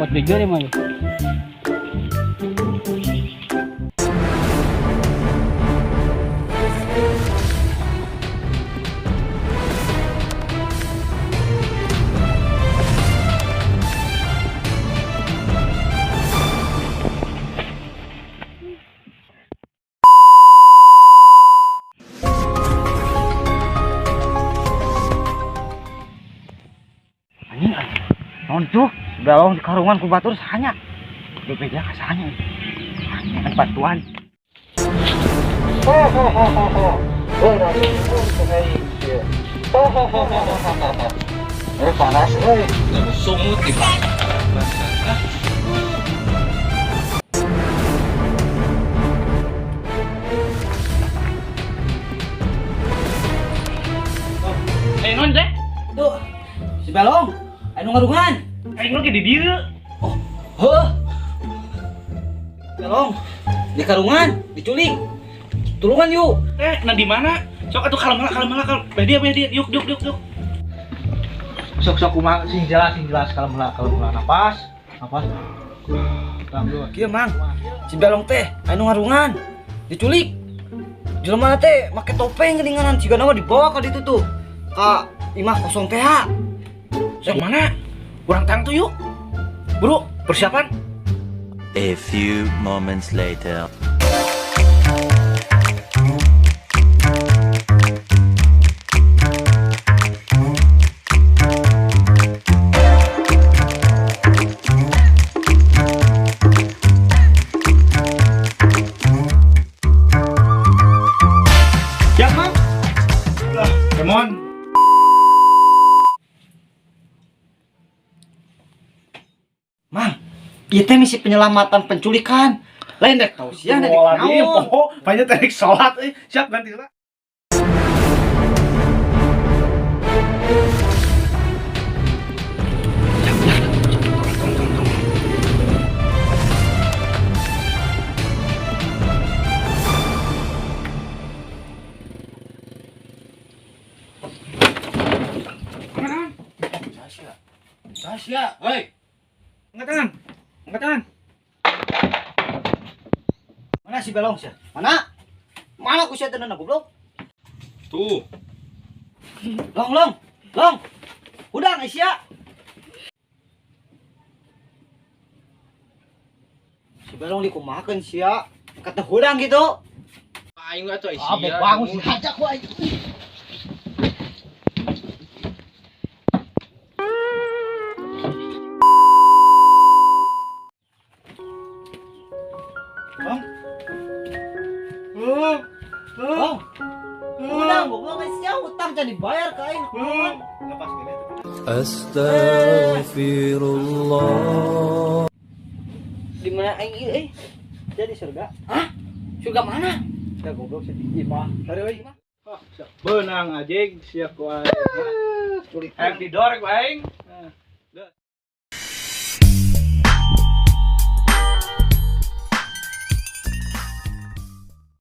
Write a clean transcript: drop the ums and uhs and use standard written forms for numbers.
Pot jujur ya mah. Anjing anjing. Naon tuh? Belong di karungan ku batur sahanya. Bebeja ka sahanya. Hanya bantuan. Panas euy. Sungut di Eh non teh, Tuh. Si Belong, anu ngarungan. aing lagi di dieu. Oh, heuh. Belong, di karungan, diculik. Tulungan yuk. Eh, nah di mana? Sok atuh kalem lah, kalem lah, kalem. Beh dia, yuk, yuk, yuk, yuk. Sok sok kumaha sing jelas kalem lah napas. Napas. Kieu Mang, si Belong teh anu ngarungan, diculik. Jelema teh make topeng geuninganan sigana mah dibawa ka ditu tuh. Ka imah kosong teh ha. Sok mana? Urang tangtu yuk. Bro, persiapan. A few moments later. Siap, Mang. Lah, come on. Mang, ieu teh misi penyelamatan penculikan. Lain rek tausiah rek naon. Poho, banyak tarik salat euy. Siap ganti lah. Tasya, hoi. Angkat tangan. Angkat tangan. Mana si Belong sia? Mana? Mana ku sia teh goblok? Tuh. Long long. Long. Udang sia. Si Belong dikumahakeun sia. Kata hudang gitu. Aing atuh Ah, bangun si hajak ku aing. Long. Long. Udang goblok sia utang can dibayar ka aing. Kumaha? Lepas gini. Astaghfirullah. Di mana aing ieu euy? Jadi surga. Hah? Surga mana? Ya goblok sih di imah. Dari euy. Benang anjing siap ku aing. Culik. Aing didorek ku aing.